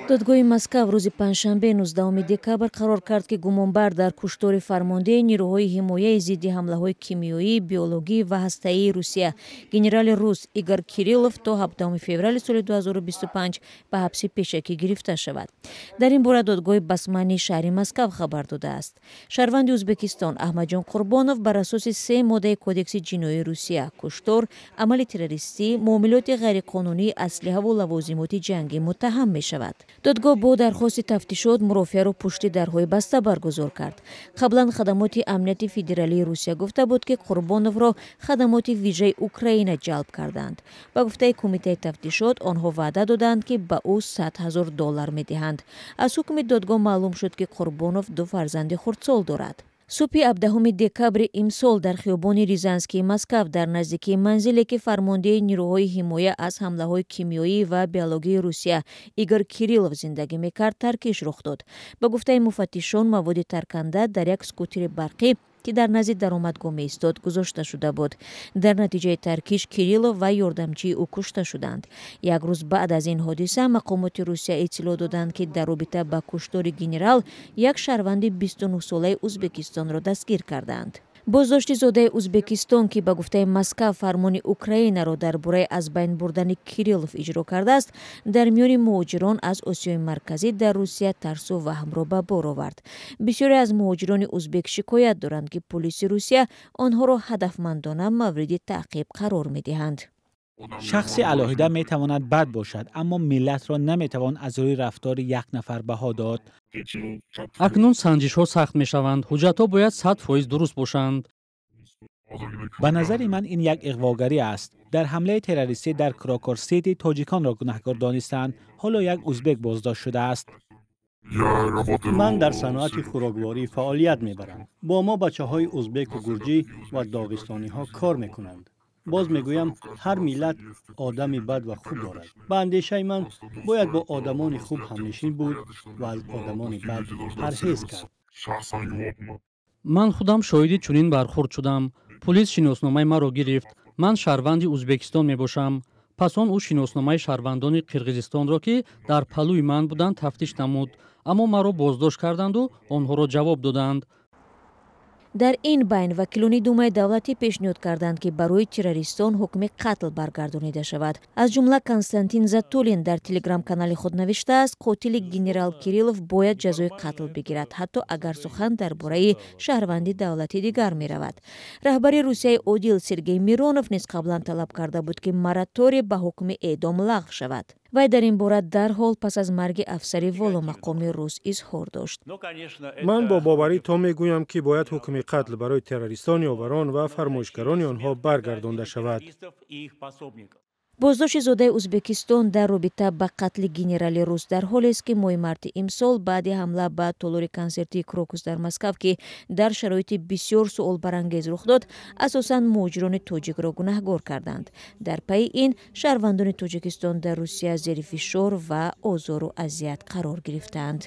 Додгоҳи Москав рӯзи панҷшанбе, 19 декабр, қарор кард, ки гумонбар дар куштори фармондеҳи нирӯҳои ҳимояи зидди ҳамлаҳои кимиёӣ, биологӣ ва ҳастаии Русия, генерали рус Игор Кириллов, то 17 феврали соли 2025 ба ҳабси пешакӣ гирифта шавад. Дар ин бора додгоҳи Басманнии шаҳри Москав хабар додааст. Шаҳрванди Ӯзбекистон Аҳмадҷон Қурбонов бар асоси се моддаи Кодекси ҷиноии Русия: куштор, амали террористӣ, муомилоти ғайриқонунии аслиҳаву лавозимоти ҷангӣ муттаҳам мешавад. Додгоҳ бо дархости тафтишот мурофиаро пушти дарҳои баста баргузор кард. Қаблан хадамоти амнияти федералии Русия гуфта буд, ки Қурбоновро хадамоти вижаи Украина ҷалб карданд. Ба гуфтаи кумитаи тафтишот, онҳо ваъда доданд, ки ба ӯ 100 000 доллар медиҳанд. Аз ҳукми додгоҳ маълум шуд, ки Қурбонов ду фарзанди хурдсол дорад. Субҳи 17 декабри имсол дар хиёбони Рязанскии Москав, дар наздикии манзиле, ки фармондеҳи нирӯҳои ҳимоя аз ҳамлаҳои кимиёӣ ва биологии Русия Игор Кириллов зиндагӣ мекард, таркиш рух дод. Ба гуфтаи муфаттишон, маводи тарканда дар як скутери барқӣ, ки дар назди даромадгоҳ меистод, гузошта шуда буд. Дар натиҷаи таркиш Кириллов ва ёрдамчии ӯ кушта шуданд. Як рӯз баъд аз ин ҳодиса мақомоти Русия иттилоъ доданд, ки дар робита ба куштори генерал як шаҳрванди 29-солаи Ӯзбекистонро дастгир кардаанд. Боздошти зодаи Ӯзбекистон, ки ба гуфтаи Москав фармони Украинаро дар бораи аз байн бурдани Кириллов иҷро кардааст, дар миёни муҳоҷирон аз Осиёи Марказӣ дар Русия тарсу ваҳмро ба бор овард. Бисёре аз муҳоҷирони узбек шикоят доранд, ки пулиси Русия онҳоро ҳадафмандона мавриди таъқиб қарор медиҳанд. Шахси алоҳида метавонад бад бошад, аммо миллатро наметавон аз рӯи рафтори як нафар баҳо дод. Акнун санҷишҳо сахт мешаванд, ҳуҷҷатҳо бояд 100% дуруст бошанд. Ба назари ман, ин як иғвогарӣ аст. Дар ҳамлаи террористӣ дар Крокус Сити тоҷиконро гунаҳкор донистанд. Ҳоло як узбек боздошт шудааст. Ман дар саноати хӯрокворӣ фаъолият мебарам. Бо мо бачаҳои узбеку гурҷӣ ва доғистониҳо кор мекунанд. Боз мегӯям, ҳар миллат одами бад ва хуб дорад. Ба андешаи ман, бояд бо одамони хуб ҳамнишин буд ва аз одамони бад парҳез кард. Ман худам шоҳиди чунин бархӯрд шудам. Пулис шиносномаи маро гирифт. Ман шаҳрванди Узбекистон мебошам. Пас он ӯ шиносномаи шаҳрвандони Қирғизистонро, ки дар паҳлӯи ман буданд, тафтиш намуд, аммо маро боздошт карданду онҳоро ҷавоб доданд. Дар ин байн вакилони Думаи давлатӣ пешниҳод карданд, ки барои террористон ҳукми қатл баргардонида шавад. Аз ҷумла Константин Затулин дар телеграм-канали худ навиштааст: «Қотили генерал Кириллов бояд ҷазои қатл бигирад, ҳатто агар сухан дар бораи шаҳрванди давлати дигар меравад». Раҳбари Русияи одил Сергей Миронов низ қаблан талаб карда буд, ки мораторий ба ҳукми эъдом лағв шавад. Вай дар ин бора дарҳол пас аз марги афсари воломақоми рус изҳор дошт. Ман бо боварӣ то мегӯям, ки бояд ҳукми қатл барои террористон, ёварон ва фармоишгарони онҳо баргардонда шавад. Боздошти зодаи Ӯзбекистон дар робита ба қатли генерали рус дар ҳолест, ки моҳи марти имсол баъди ҳамла ба толори консертии Крокус дар Москав, ки дар шароити бисёр суолбарангез рух дод, асосан муҳоҷирони тоҷикро гунаҳгор карданд. Дар пайи ин шаҳрвандони Тоҷикистон дар Русия зери фишор ва озору азият қарор гирифтаанд.